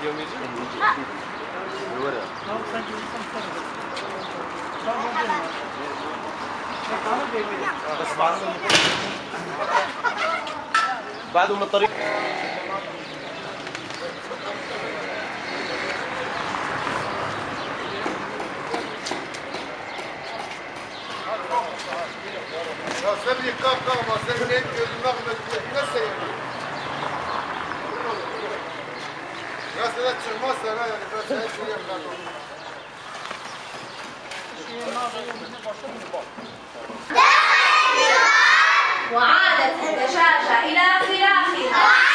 اليوم يجي بس بعده من الطريق. وعادت الدجاجة إلى فراخها.